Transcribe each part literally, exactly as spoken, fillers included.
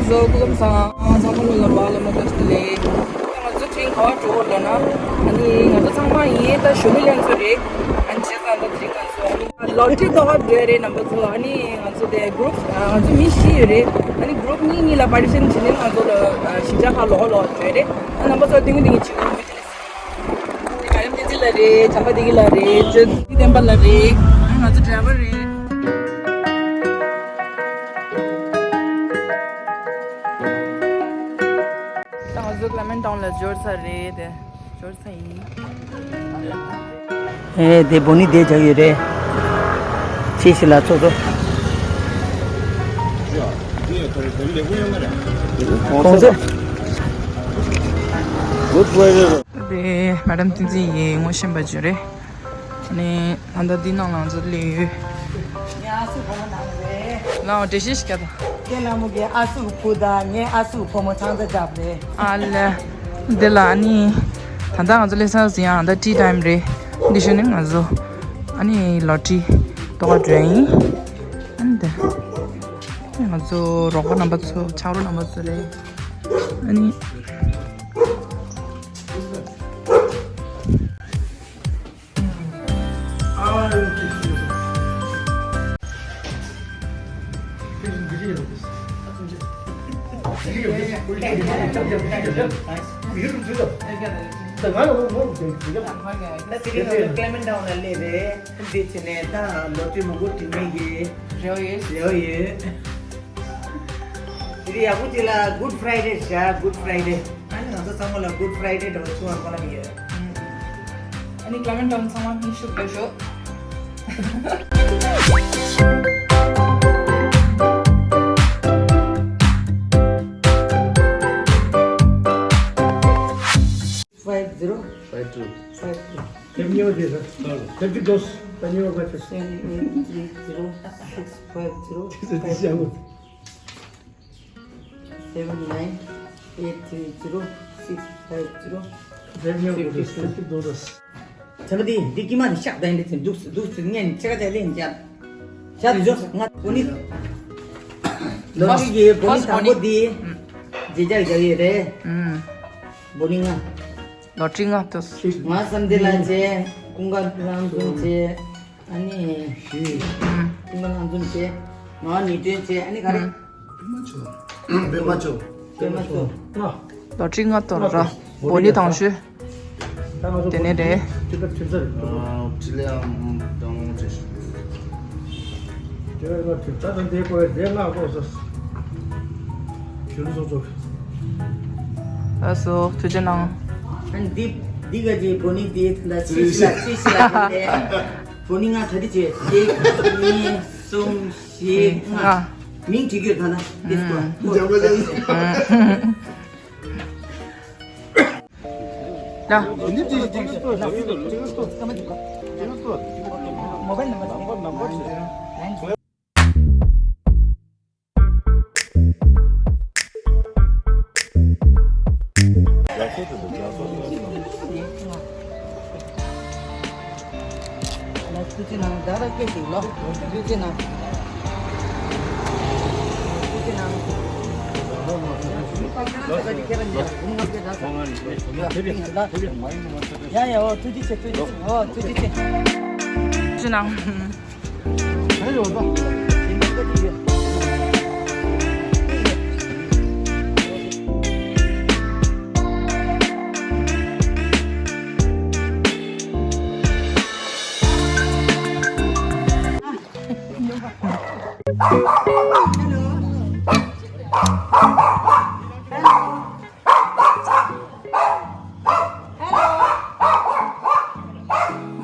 ཚོ་སྐུ་ཁམས་བཟང་། ཚང་མ་ལོ་ལ་བ་ལ་མ་བཀྲ་ཤིས་བདེ་ལེགས། ང་ཚོ་དྲིན་ག་བ་འགྲོ་ལ་ན། ཨ་ནི་ང་ཚོ་ཚང་མ་ཡིན་ད་གཞོན་ནུ་ལྷན་ཚོགས་རེད། ཨ་ནི་བྱས་ཙང་ད་དེ་རིང་ང་ཚོ་ཨ་ནི་ལོ་ཊི་རི་ཐོག་འགྲོ་ཡ་རེད། རྣམ་པ་ཚོ་ཨ་ནི་ང་ཚོ་དེ་གུ་རུབ་ང་ཚོ་མི་བཞི་ཡོད་རེད། ཨ་ནི་གུ་རུབ་གཉིས་གཉིས་ལ་པར་ཊི་ཤན་བྱས་ནས་ང་ཚོ་ལ་ཞིང་ཆ་ཁག་ལོག་ལོག་འགྲོ་ཡ་རེད། ཨ་རྣམ་པ་ཚོ་ཏིང་ངེ་འཛིན་གྱི་བྱེད་དགོས་མོད་དེ་ནས་ཨ་ཡམ་ཏི་ཏི་ལ་རེད། བྱམས་པ་བདེ་སྐྱིད་ལ་རེད། ཅོ་བདེ་བསྟན་པ་ལ་རེད། ཨ་ང་ཚོ་ཌ་རའི་ཝར་རེད། ད་ང་ཚོ་ཀླེ་མེན་ཊའུན་ལ་འབྱོར་ཚར་རེད་དེ། འབྱོར་ཚར་ཡིན། ཨེ་དེ་བོ་ནི་དེ་བྱ་ཡོད་རེད། ཆེ་ཞིག་ལ་ཚོགས་གཙོ། གོང་ས། དེ་མེ་ཌམ་བསྟན་འཛིན་ཡིན། ངོ་ཤེས་པ་བརྗོད་རེད། ཨ་ནི་ཨ་མདའ་འདི་ནང་ལ་ང་ཚོ་སླེབས་ཡོད། ངའི་ཨ་སྲུ་བུ་མོ་ནང་རེད། ལའོ་འགྲེལ་བཤད་ཞིག་རྒྱག་དང་། ཁྱེད་ལ་མོ་གི་ཨ་སྲུ་བུ་དང་ངའི་ཨ་སྲུ་བུ་མོ་ཚང་ཚ་རྒྱབ་རེད། ཨ་ལེ། འདི་ལ་ཨ་ནི་ད་ལྟ་ང་ཚོ་སླེབས་ས་ཟིན་ཡང་ད་ཊི་ཊའིམ་རེད། འདི་ཞོན་ནས་ང་ཚོ་ཨ་ནི་ལོ་ཊི་རི་ཐོག་འགྲོ་ཡིན། ཨ་ནི་འདི་ང་ཚོ་རོགས་པ་རྣམ་པ་ཚོ་ཆ་རོགས་རྣམ་པ་ཚོ་རེད། ཨ་ནི། ད་དེ་རིང་ང་ཚོ་ཀླེ་མེན་ཊའུན་ལ་སླེབས་རེད། འདི་བྱས་ནས་ད་ལོ་ཊི་རི་མང་པོ་འགྲིག་མེད་ཀྱི་རེ་བ་ཡོད། རེ་བ་ཡོད། དེ་རིང་ཡག་པོ་ཅིག་ལ་Good Friday་བཞག Good Friday། ཨ་ནི་ང་ཚོ་ཚང་མ་ལ་Good Friday་འདྲ་བོ་བྱུང་བ་གོ་ལ་ཡོད། ཨ་ནི་ཀླེ་མེན་ཊའུན་ཚང་མ་མི་ཤུགས་པ་ཤོག Five zero. Five two. Five two. Seven zero. Seven two. Seven two. Seven eight three zero six five zero. Seven nine eight three zero six five zero. བྱས་པ་འདི་འདི་ཀྱི་མ་འདི་ཤག་ད་འདི་ཚེ་འདུག་འདུག་ཚེ་ངས་ཆེ་ཁ་ཆེ་ལེན་བྱ། ཤག་འདི་འཇོག་ང་བོ་ནི། ལོ་ཊི་རི་གི་བོ་ནི་དང་པོ་འདི། རྗེས་རྒྱག་རྒྱག་ཡོད་རེད། བོ་ནི་ང་། ལོ་ཊི་རི་ང་ལྟོས། ང་བསམ་འདི་ལ་བྱས། ཀུན་དགའ་རང་དུ་བྱས། ཨ་ནི། ཨུམ། ཀུན་དགའ་རང་དུ་བྱས། ང་ནི་དོན་བྱས། ཨ་ནི་ག་རེ། ཨུམ། པད་མ་མཆོག་པད་མ་མཆོག་ལོ་ཊི་རི་ང་ལྟོས་ར། བོ་ནི་དང་ཤོས། དེ་ནས་རེད། ལགས་སོ་ཐུགས་རྗེ་གནང་། ཨ་ནི་འདི་འདི་ག་ཅིག་བོ་ནི་འདི་ལ་ཚེས་བཞི་ལ་ཚེས་བཞི་ལ་འདི་ནས་བོ་ནི་ང་ད་འདི་བྱས་གཅིག་གཉིས་གསུམ་བཞི་ལྔ། མིང་བྲིས་རྒྱུ་ད་ན་འདི་སྐོར། ཐུགས་རྗེ་གནང་། ད་ར་སྐད་ཅིག་ལོ། ཐུགས་རྗེ་གནང་། ཐུགས་རྗེ་གནང་། ཡ་ཡ། འོ་ཐུགས་རྗེ་ཆེ། ཐུགས་རྗེ་ཆེ། འོ་ཐུགས་རྗེ་ཆེ། ཐུགས་རྗེ་གནང་།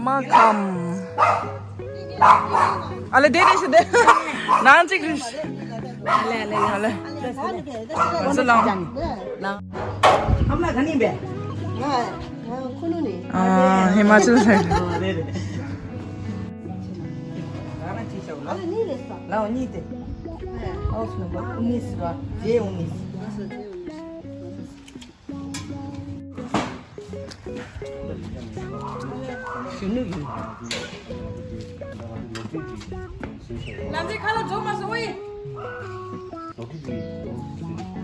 མ་ཁམ། ཨ་ལེ་དེ་རེད་ཤི་དེ། ནང་གཅིག་རེད་ཤི། ཨ་ལེ་ཨ་ལེ་ཨ་ལེ། ང་ཚོ་ལང་། ལང་། ཨ་མ་ག་ནས་པས། ང་ང་ཁུ་ནུ་ནས། ཨ་ཧི་མ་ཅལ་སའིཌ། ཨ་རེད་རེད། རང་ཅིག་ཤོག་ལ། ཨ་ལེ་ནི་རེད་ས། ལའོ་གཉིས་ཏེ། ཨོ་སུ་ནུ་པ་ཨུ་ནིས་ར། ཇེ་ཨུ་ནིས། གཞོན་ནུ་ཡིན། ལམ་འཛེག་ཁ་ལ་འཛོམས་མ་སོང་ངས། ལོ་ཀི་གི་ལོ་ཀི་གི་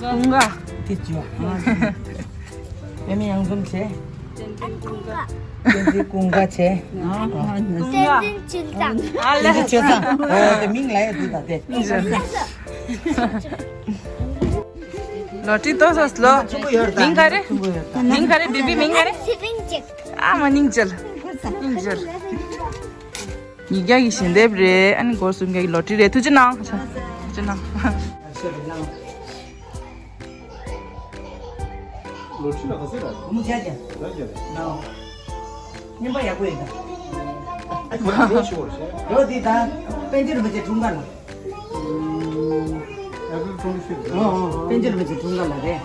ཀུན་དགའ། དེ་བྱོས། ཨ། ཨ་ནི་ཡང་འཛོམས་བྱས། བསྟན་འཛིན་ཀུན་དགའ་བྱས། ཨ། ཀུན་དགའ། བསྟན་འཛིན་ཆོས་བཟང་། ཨ་ལེ། བསྟན་འཛིན་ཆོས་བཟང་། ཨོ་དེ་མིང་ལ་ཡ་དེ་ད་དེ། ལོ་ཊི་ཏོག་ཙམ་ལོ། ཆུང་ཀུ་ཡོད་རེད་ད། མིང་ག་རེ། ཆུང་ཀུ་ཡོད་རེད་ད། མིང་ག་རེ། བེ་བི་མིང་ག་རེ། ཨ་མ་སྙིང་རྗེ། སྙིང་རྗེ། ཉིས་བརྒྱ་གི་ཞལ་འདེབས་རེད། ཨ་ནི་སྒོར་སུམ་བརྒྱ་གི་ལོ་ཊི་རེད། ཐུགས་རྗེ་གནང་། ཐུགས་རྗེ་གནང་། ལོ་ཊི་ལ་ག་ཚོད་རག་མུ་ཆ་ཅན། རག་ཅན་རེད། ནའོ། སྙན་པ་ཡག་པོ་ཡིན་ད། ཨ་ཁོ་རང་ལོ་ཆེ་བ་རེད་ཤག་ལོ་འདི་ད་དཔལ་འབྱོར་མི་ཆེ་འཁྲུངས་སྐར་ལ། ཨེ་པི་རི་ལ་ཊོན་ཊི་ཕིབ་ཐི། ཨོ་ཨོ། དཔལ་འབྱོར་མི་ཆེ་འཁྲུངས་སྐར་ལ་རེད།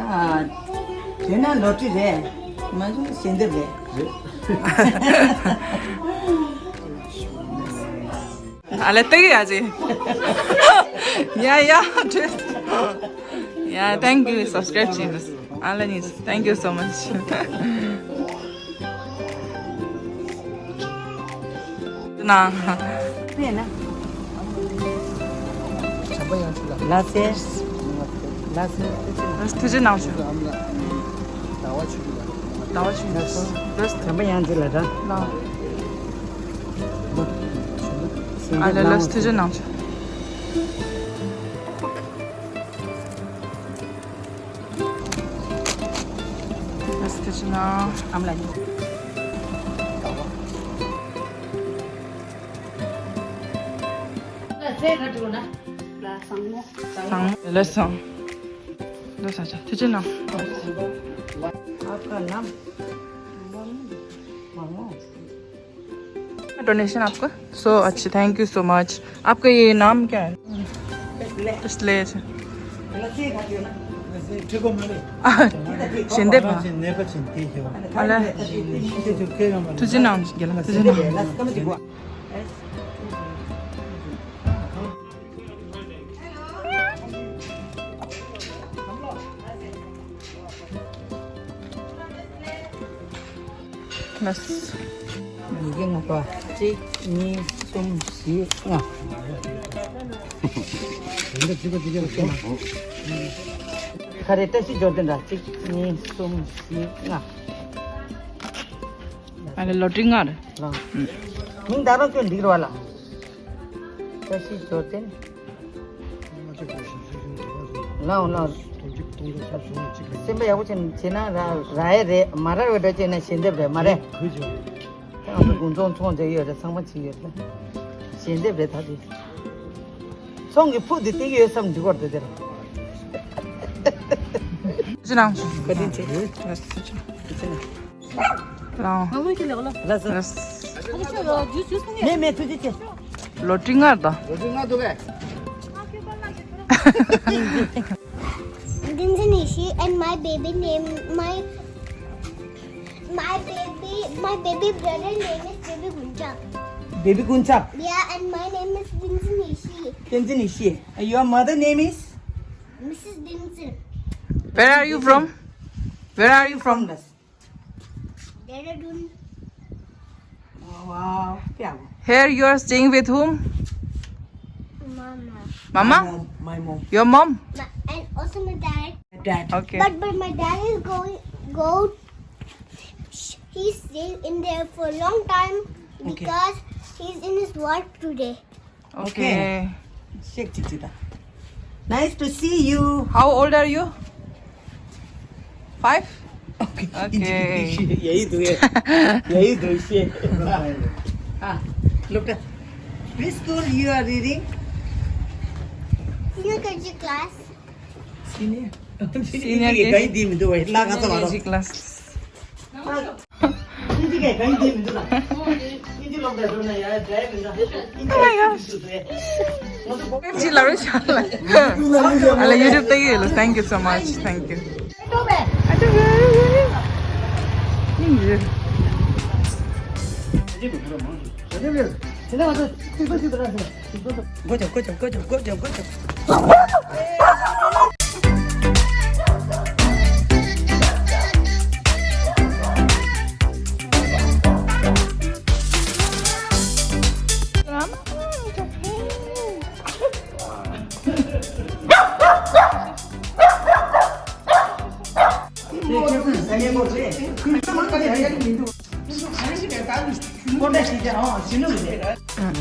ཨ། དེ་ན་ལོ་ཊི་རེད། མ་གཞི་ཞལ་འདེབས་རེད། རེད། ཨ་ལེ་ཏི་ཡ་ཅི། ཡ་ཡ། ཡ། Thank you. Subscribe བྱས། ཨ་ལེ་ནི། Thank you so much. ན། ལ་སེ། ལ་སེ། ཐུགས་རྗེ་གནང་ཞུ། ཟླ་བ་ཆུ་ལ། ལ། ཨ་ལེ་ལ་ཐུགས་རྗེ་གནང་ཞུ། ལ་སི་ཏི་ཅི་ན་ཨམ་ལ་ནི། ལ་སེ་ག་འགྲོ་ན། ལ་སང་མོ། སང་མོ། ལ་སང་། ལ་ས་ཆ་ཐུགས་རྗེ་གནང་། आपका नाम? मामू। डोनेशन आपका? सो अच्छा, thank you so much. आपका ये नाम क्या है? इसलिए। ཞལ་འདེབས། ཨ་ལ། ཐུགས་རྗེ་གནང་། རྒན་ལགས་ཐུགས་རྗེ་གནང་། ལགས། ཡི་གེ་ལྔ་པ། གཅིག་གཉིས། གསུམ། བཞི། ལྔ། ག་རེ། བཀྲ་ཤིས་འབྱོར་ལྡན་ར། གཅིག་གཉིས། གསུམ། བཞི། ལྔ། ཨ་ལེ་ལོ་ཊི་ལྔ་རེད། ལགས། མིང་ད་རུང་སྐྱོན་འགྲིག་རེད་བ་ལགས། བཀྲ་ཤིས་འབྱོར་ལྡན། ལའོ་ལའོ། སེམས་པ་ཡག་པོ་བྱས་ན་བྱས་ན་རག་རག་ཡས་རེད། མ་རག་པ་འདྲ་བྱས་ན་ཞལ་འདེབས་རེད། མ་རེད། ང་ཚོ་དགུན་ཚོང་ཚོང་བྱས་ཡོད་རེད། ཚང་མ་བྱས་ཡོད་རེད། ཞལ་འདེབས་རེད་ད་དེ། ཚོང་གི་ཕུག་དེ་སྟེར་གྱི་ཡོད་བསམ་འདི་སྐོར་དེ་དེར། ཅི་ནང་བཀའ་དྲིན་ཆེ། ཅི་ནང་། ལ། ལ་ཟ། ལ་ཟ། མེ་མེ་ཐུགས་རྗེ་ཆེ། ལོ་ཊི་ལྔ་དང་། ལོ་ཊི་ལྔ་འདུག་གས། Dinzin Ishi and my baby name, my, my baby, my baby brother name is Baby Gunchap. Baby Gunchap. Yeah, and my name is Dinzin Ishi. Dinzin Ishi. And your mother name is? Missus Dinzin. Where are you from? Where are you from? Dehradun. Wow. Here you are staying with whom? Mama. Mama? My mom. My mom. Your mom? My, and also my dad. My dad. Okay. But, but my dad is going, go, he's staying in there for a long time. Okay. Because he's in his work today. Okay. Okay. Shake chik chik ta. Nice to see you. How old are you? Five? Okay. Okay. Yayi do ye. Yayi do she. Ah, look at. Which school you are reading? Senior K G class. Senior. Senior K G. K G class. Oh my God. Thank you so much. Thank you.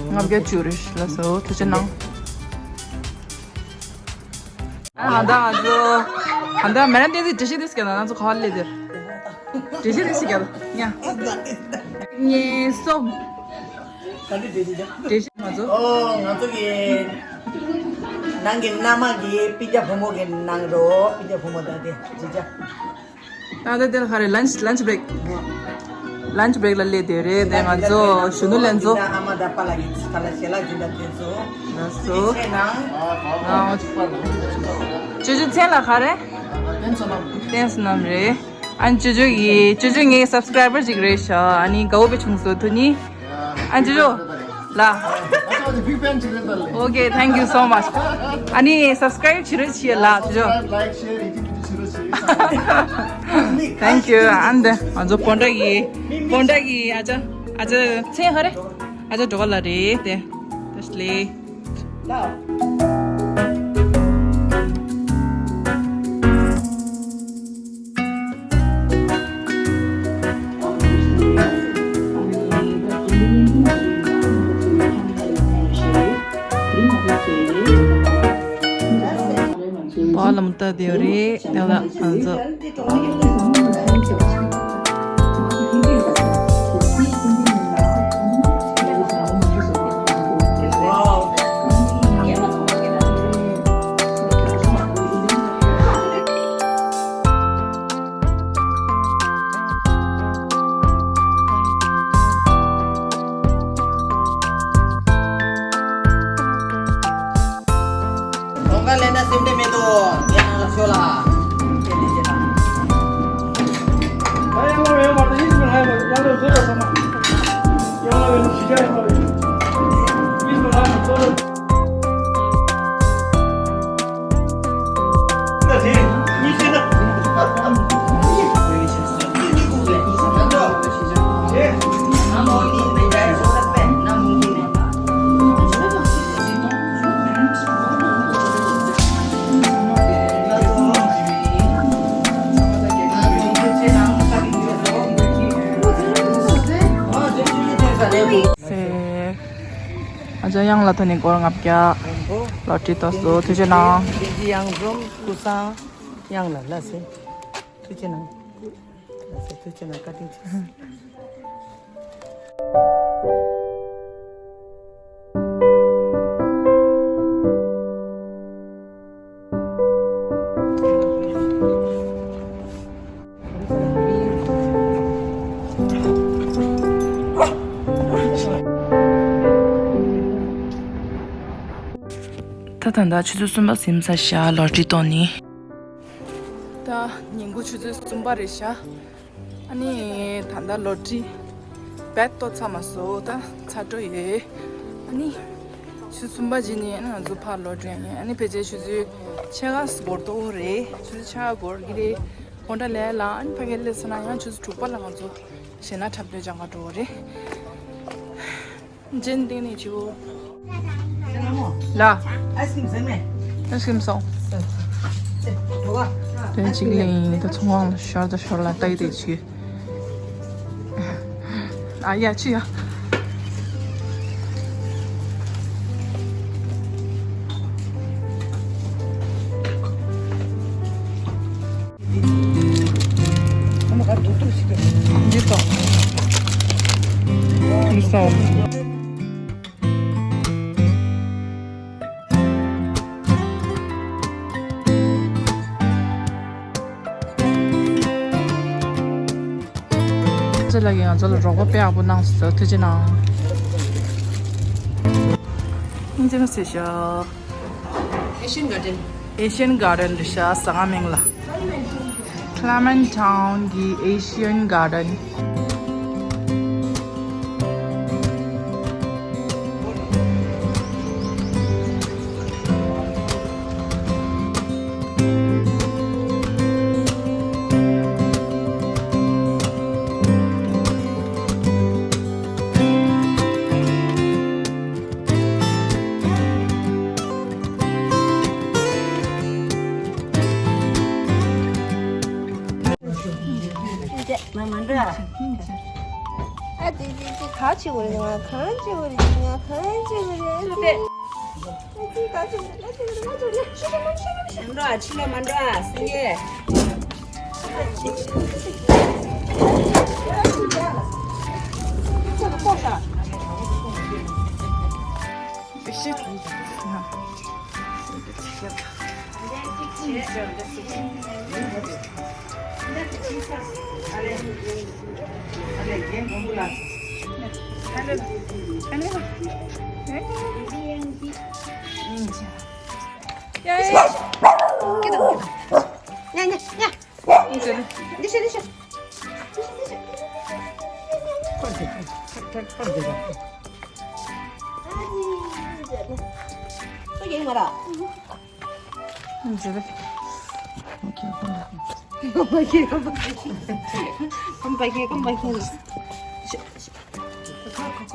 ལྔ་བརྒྱ་བཅུ་རེད་ལགས་སོ། ཐུགས་རྗེ་གནང་། ཨ་ཧ་ད་ང་ཚོ་ཧ་ད་མེ་ར་དེ་ཟི་འགྲེལ་བཤད་དེ་ཟི་ག་ན་ང་ཚོ་ག་བ་ལས་དེར་འགྲེལ་བཤད་དེ་ཟི་ག་ན་ཉ་ཉེ་སོ། འགྲེལ་བཤད་ང་ཚོ། ཨོ་ང་ཚོ་གི་ནང་གི་མནའ་མ་གི་སྤུན་ཀྱག་བུ་མོ་གི་ནང་རོ། སྤུན་ཀྱག་བུ་མོ་ད་དེ་ཇི་ཇ། ད་ལྟ་དེ་ལ་ག་རེ། lunch lunch break lunch break ལ་སླེབས་དེ་རེད། དེ་ང་ཚོ་གཞོན་ནུ་ལྷན་ཚོགས། ཨ་མ་དང་པཱ་ལགས་ཀྱི་ཁ་ལ་ཞལ་ལག་འཛིན་པ་དེ་ཚོ། ལགས་སོ། ཐུགས་རྗེ་ཆེ་གནང་། ཅོ་ཅོ་མཚན་ལ་ག་རེ། བསྟན་བསོད་ནམས། བསྟན་བསོད་ནམས་རེད། ཨ་ནི་ཅོ་ཅོ་ཡི་ཅོ་ཅོ་ངའི་subscriber ཅིག་རེད་ཤག་ཨ་ནི་དགའ་བོ་དཔེ་བྱུང་སོང་ཐུགས་ནི། ཨ་ཅོ་ཅོ། ལ། Okay, thank you so much. ཨ་ནི་subscribe བྱེད་རོགས་བྱེད་ལ་ཅོ་ཅོ། Thank you. ཨ་འདི་ང་ཚོ་སྤོན་ཊ་གི་སྤོན་ཊ་གི་ཨ་ཅག་ཨ་ཅག་མཚན་ཧ་རེ། ཨ་ཅག་འགྲོ་ག་ལ་རེད་དེ། དེ་སླེ། པཱ་ལགས་ལྟ་དེ་རེད། དེ་ལ་ང་ཚོ། གྲོངས་ཁ་ལེན་ན་སེམས་ཁྲལ་མེད་དོ། ངའི་ནང་ལ་ཤོག་ལ། ཨ་ཅག་གཡང་ལ་ཐོན་ནས་སྒོར་ལྔ་བརྒྱ་ལོ་ཊི་རི་ཐོབ་སོང་། ཐུགས་རྗེ་གནང་། དེ་གཡང་འཛོམས་སྐུ་སངས་གཡང་ལ་ལ་སེ། ཐུགས་རྗེ་གནང་། ལ་སེ་ཐུགས་རྗེ་གནང་། བཀའ་དྲིན་ཆེ། ད་ད་ལྟ་ཆུ་ཚོད་གསུམ་པ་ཟིན་ཚར་ཤག་ལོ་ཊ་རི་གཏོང་ནི། ད་ཉིན་གུང་ཆུ་ཚོད་གསུམ་པ་རེད་ཤག་ཨ་ནི་ད་ལྟ་ལོ་ཊ་རི་བེད་གཏོང་ཚར་མ་སོང་། ད་ཚར་འགྲོ་ཡོད། ཨ་ནི་ཆུ་ཚོད་གསུམ་པ་རྗེས་ནས་ཨ་ནི་ང་ཚོ་ཕར་ལོག་འགྲོ་ཡ་ཡིན། ཨ་ནི་ཕལ་ཆེར་ཆུ་ཚོད་ཕྱེད་ཀ་འགོར་འགྲོ་གི་རེད། ཆུ་ཚོད་ཕྱེད་ཀ་འགོར་གྱི་རེད། དགོང་དག་ལས་ལ་ཨ་ནི་ཕ་གིར་སླེབས་ཚར་ན་ཡང་ཆུ་ཚོད་དྲུག་པ་ལ་ང་ཚོ་གཞན་ལ་འཁྲབ་སྟོན་སྦྱང་ག་འགྲོ་གི་རེད། ཇན་ཏིང་ནི་ཆུ། ལ། ཨའི་སི་ཀྲིམ་ཟེར་མེད། ཨའི་སི་ཀྲིམ་སོང་། དེ་གཅིག་ལེན་ཡིན། ད་ཚོང་ཁང་ལ་ཞོར་དང་ཞོར་ལ་ལྟ་ཡི་དེ་ཆུ། ཨ་ཡ་ཆུ་ཡ། འདི་ལྟ། དེང་སང་ཅི་ལགས་ཀྱིས་ང་ཚོ་ལ་རོགས་པ་དཔེ་ཡག་པོ་གནང་སོང་། ཐུགས་རྗེ་གནང་། ཨིན་ཇི་མ་ཟེར་ཤག Asian Garden. Asian Garden རེད་ཤག་ཟ་ང་མིང་ལ། Clement Town གི་Asian Garden. མ་མ་འགྲོ། ཨ་ཙི་ཙི་ཙི། ག་བྱེད་དགོས་རེད། ང་གང་བྱེད་དགོས་རེད། ང་གང་བྱེད་དགོས་རེད། ཨ་ཙི། ཨ་ཙི་ག་བྱེད་དགོས་རེད། ང་ཚོ་ལ་ཤི་ཤི་མ་ཤི་མ་ཤི། མ་འགྲོ། ཕྱི་ལ་མ་འགྲོ། སེང་གེ། ཤི།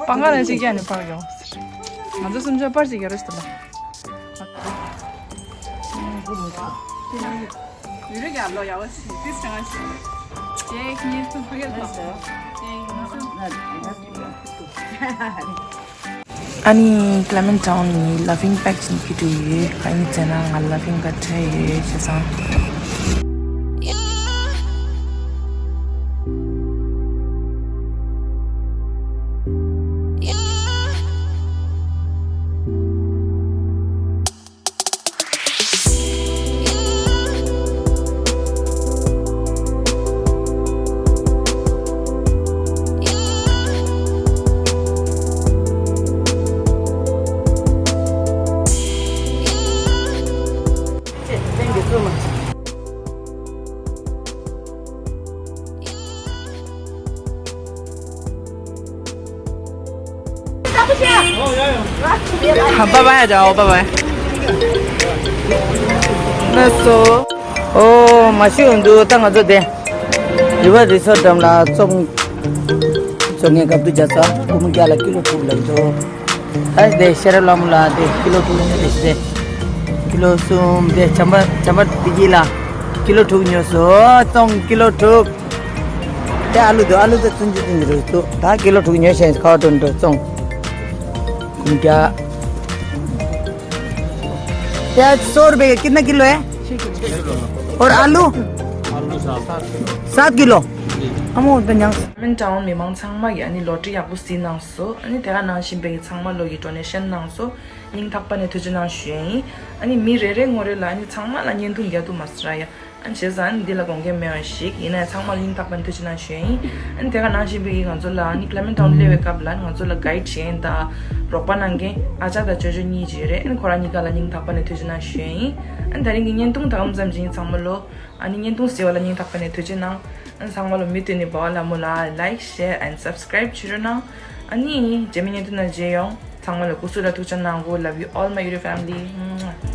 པང་ཁ་ནས་ཅིག་རྒྱག་ནས་ཕར་ཡོང་། ང་ཚོ་སུམ་ཆ་པར་ཅིག་རྒྱག་རོགས་ཞུ་དང་། ཡུ་རེ་ག་ལོ་ཡ་བ་ཞིག་ཏིས་ཀྱང་ཞིག་ཅེག་ཉིས་སུ་ཕ་གི་ལ། ཅེག་ཉིས་སུ། ཨ་ནི་Clement Town ནི་Laughing Pack ཅིག་ནས་ཕུད་འགྲོ་ཡོད། ཨ་ནི་ཟེར་ན་ང་Laughing Pack ཁྲིད་ཡོད་བྱས་ཙང་། ཨ། བྷའི་བྷའི་ཡ་ཇའོ། བྷའི་བྷའི། ལགས་སོ། ཨོ་མ་ཤི་འོང་འདུག་ད་ང་ཚོ་དེ་རི་བར་རི་སོར་འགྲམ་ལ་བཙོང་བཙོང་ངའི་སྐབས་དུ་རྒྱ་ཚ་སྒོར་མོ་བརྒྱ་ལ་ཀི་ལོ་དྲུག་ལབ་འདུག་ད་དེ་ཤེས་རབ་ལྷ་མོ་ལ་དེ་ཀི་ལོ་དྲུག་ཉོས་ཏེ་ཤི་དེ་ཀི་ལོ་གསུམ། དེ་བྱམས་པ་བྱམས་པ་བདེ་སྐྱིད་ལ་ཀི་ལོ་དྲུག་ཉོས་སོ། བཙོང་ཀི་ལོ་དྲུག་དེ་ཨ་ལུ་དུ་ཨ་ལུ་དུ་ཚུན་ཆད་དུ་འགྱུར་འདུག་ད་ཀི་ལོ་དྲུག་ཉོས་ཤེས་ཁ་བ་དྲོན་དུ་བཙོང་། ཀུན་ཀྱ། प्याज सौ रुपए का कितना किलो है? और आलू? आलू सात किलो। सात किलो। हम उधर यहाँ। Clement Town མི་མང་ཚང་མ་གིས་ཨ་ནི་ལོ་ཊ་རི་ཡག་པོ་ཟིན་གནང་སོང་། ཨ་ནི་དེ་ག་ནང་བཞིན་པའི་ཚང་མ་ལོ་ཡི་ཌོ་ནེ་ཤན་གནང་སོང་། སྙིང་ཐག་པ་ནས་ཐུགས་རྗེ་གནང་ཞུ་ཡ་ཡིན། ཨ་ནི་མི་རེ་རེ་ངོ་རེ་ལ་ཨ་ནི་ཚང་མ་ལ་བརྙན་ཐུང་རྒྱག་ཐུབ་མ་སོང་ར་ཡ། ཨ་ནི་བྱས་ཙང་ཨ་ནི་འདི་ལ་དགོངས་འགལ་མེད་པ་ཞིག་ཡིན་ནའི་ཚང་མ་ལ་སྙིང་ཐག་པ་ནས་ཐུགས་རྗེ་གནང་ཞུ་ཡ་ཡིན། ཨ་ནི་དེ་ག་ནང་བཞིན་པའི་ང་ཚོ་ལ་ཨ་ནི་Clement Town སླེབས་པའི་སྐབས་ལ་ང་ཚོ་ལ་guide བྱེད་མཁན་དང་རོགས་པ་གནང་མཁན་ཨ་ཅག་དང་ཅོ་ཅོ་གཉིས་ཅིག་ཡོད་རེད། ཨ་ནི་ཁོ་རང་གཉིས་ཀ་ལ་སྙིང་ཐག་པ་ནས་ཐུགས་རྗེ་གནང་ཞུ་ཡ་ཡིན། ཨ་ནི་ད་རིང་གི་བརྙན་ཐུང་ད་གམ་ཙམ་ཞིག་ཡིན། ཚང་མ་ལོ་ཨ་ནི་བརྙན་ཐུང་གཟིགས་པ་ལ་སྙིང་ཐག་པ་ནས་ཐུགས་རྗེ་གནང་། ཨ་ནི་ཚང་མ་ལོ་མུ་མཐུད་ནས་འབའ་བ་ལྷ་མོ་ལ་like, share and subscribe བྱེད་རོགས་གནང་། ཨ་ནི་རྗེས་མའི་བརྙན་ཐུང་ནང་མཇལ་ཡོང་། ཚང་མ་ལ་སྐུ་གཟུགས་ལ་ཐུགས་ཅག་གནང་གོ Love you all my YouTube family.